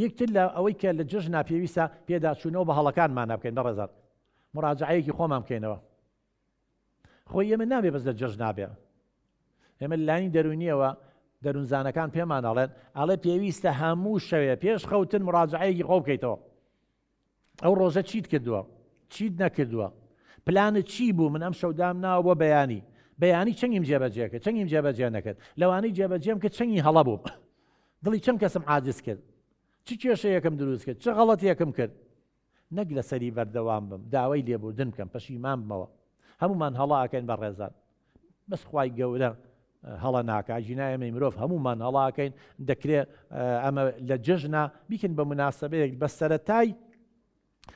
یەکتر لە ئەوەی کە لە جەژنا پێویستە پێداچوونەوە بە هەڵەکانمانە بکەین بەڕێزان مراجعەیەکی خۆمان بکەینەوە خۆی ئێمە نابێ بەس لە جەژنا بێ ئێمە لانی دەرونیەوە دەروونزانەکان پێمان ئەڵێن ئەڵێ پێویستە هەموو شەوێ پێش خەوتن مراجعەیەکی خۆ بکەیتەوە ئەو ڕۆژە چیت کردووە چیت نەکردووە پلانت چی بوو من ئەم شەودام ناوە بۆ بەیانی بەیانی چەنگیم جێبەجێ کرد چەنگیم جێبەجێ نەکرد لەوانەی جێبەجێم کرد چەنگی هەڵە بوو دڵی چەند کەسم عاجز کرد چ کێشەیەکم دروست کرد چ غەڵەتێکم کرد نەک لەسەری بەردەوام بم داوای لێبوردن بکەم پەشیمان بمەوە هەمومان هەڵە ئەکەین بە ڕێزان بەس خوای گەورە هەڵە ناکا ژینا ئێمەی مرۆڤ هەمومان هەڵاکەین دەکرێت ئەمە لە جەژنا بیکن بە مناسبەیەک بە سەرەتای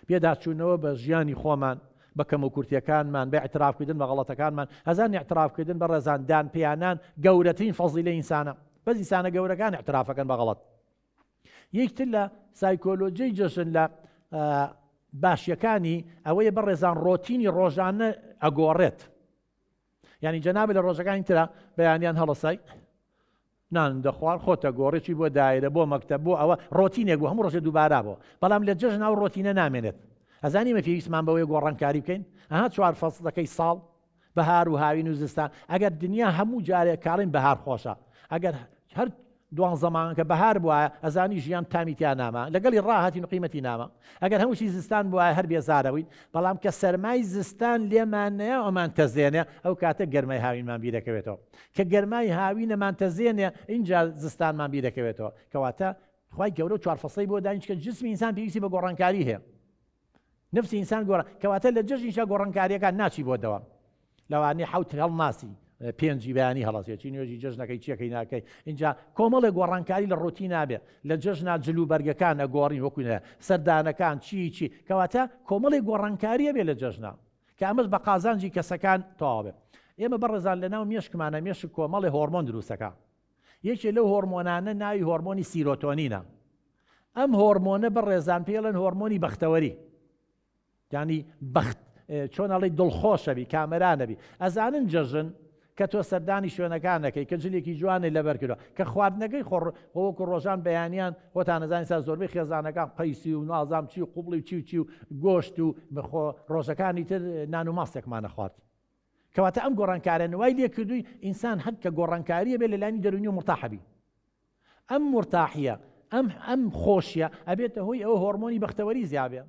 پێداچوونەوە بە ژیانی خۆمان بە کەم و کورتیەکانمان بە اعترافکردن بە غەڵەتەکانمان هەزان اعترافکردن بە ڕێزان دان پیانان گەورەترین فەزیلە ئینسانە بەس ئینسانە گەورەکان اعترافەکەن بە غەڵەت یەکتر لە سایکۆلۆجیی جەژن لە باشیەکانی ئەوەیە بەڕێزان ڕۆتینی ڕۆژانە ئەگۆڕێت یعنی جەنابی لە ڕۆژەکانی ترا بەیانیان هەڵەسای نان دەخوار خۆتە گۆڕێکی بۆ دایرە بۆ مەکتەب بۆ ئەوە ڕۆتینێک بۆ هەموو ڕۆژێ دووبارە بۆ بەڵام لە جەژن ئەو ڕۆتینە نامێنێت ئەزانی مە پێویستمان بەوەی گۆڕانکاری بکەین ئەها چوار فەسڵەکەی ساڵ بەهار و هاوین و زستان ئەگەر دنیا هەموو جارێک کاڵین بەهار خۆشە ئەگەر هەر دوانزە مانگەکە بەهار بوایە ئەزانی ژیان تامی تیا ناما لەگەڵی ڕاهاتین و قیمەتی ناما ئەگەر هەمووشی زستان بوایە هەر بێزارەبووین بەڵام کە سەرمای زستان لێمان نەیە ئەمان تەزێنێ ئەو کاتە گەرمای هاوینمان بیرەکەوێتەوە کە گەرمای هاوینەمان تەزێنێ ئینجا زستانمان بیرەکەوێتەوە کەواتە خوای گەورە و چوار فەسڵی بۆ داین چکە جسمی ئینسان پێویستی بە گۆڕانکاری هەیە نفسی ئینسان گۆڕا کەواتە لە جەژنیشا گۆڕانکاریەکان ناچی بۆ دەوام لەوانەیە حوت هەڵناسی پێنجی بەیانی هەڵەسێ چی نوێژی جەژنەکەی چیەکەی ناکەی اینجا کۆمەڵێک گۆڕانکاری لە ڕۆتی نابێ لە جەژنا جل و بەرگەکان ئەگۆڕین وەکو سەردانەکان چی چی کەواتە کۆمەڵێک گۆڕانکاریە بێ لە جەژنا کە ئەمەش بە قازانجی کەسەکان تەواو بێ ئێمە بەڕێزان لە ناو مێشکمانە مێشک کۆمەڵێ هۆرمۆن دروستەکە یەکێ لەو هۆرمۆنانە ناوی هۆرمۆنی سیرۆتۆنینە ئەم هۆرمۆنە بەڕێزان پێڵێن هۆرمۆنی بەختەوەری یانی بەخت چۆن ئەڵێی دڵخۆشەبی کامەرانەبی ئەزانن جەژن کە تۆ سەردانی شوێنەکان نەکەی کە جلێکی جوانێ لەبەر کردوە کە خواردنەکەی خۆ وەکو ڕۆژان بەیانیان خۆتان ئەزانین سا زۆربەی خێزانەکان قەیسی و نازام چی و قوبڵی و چی و چی و گۆشت و خۆ ڕۆژەکانی تر نان و ماستێکمانە خوارد کەواتە ئەم گۆڕانکارە نوای لێ کردووی ئینسان هەر کە گۆڕانکاریە بێ لە لانی دەرونی و مرتاحەبی ئەم مرتاحیە ئەم ئەم خۆشیە ئەبێتە هۆی ئەوە هۆرمۆنی بەختەوەری زیابێ.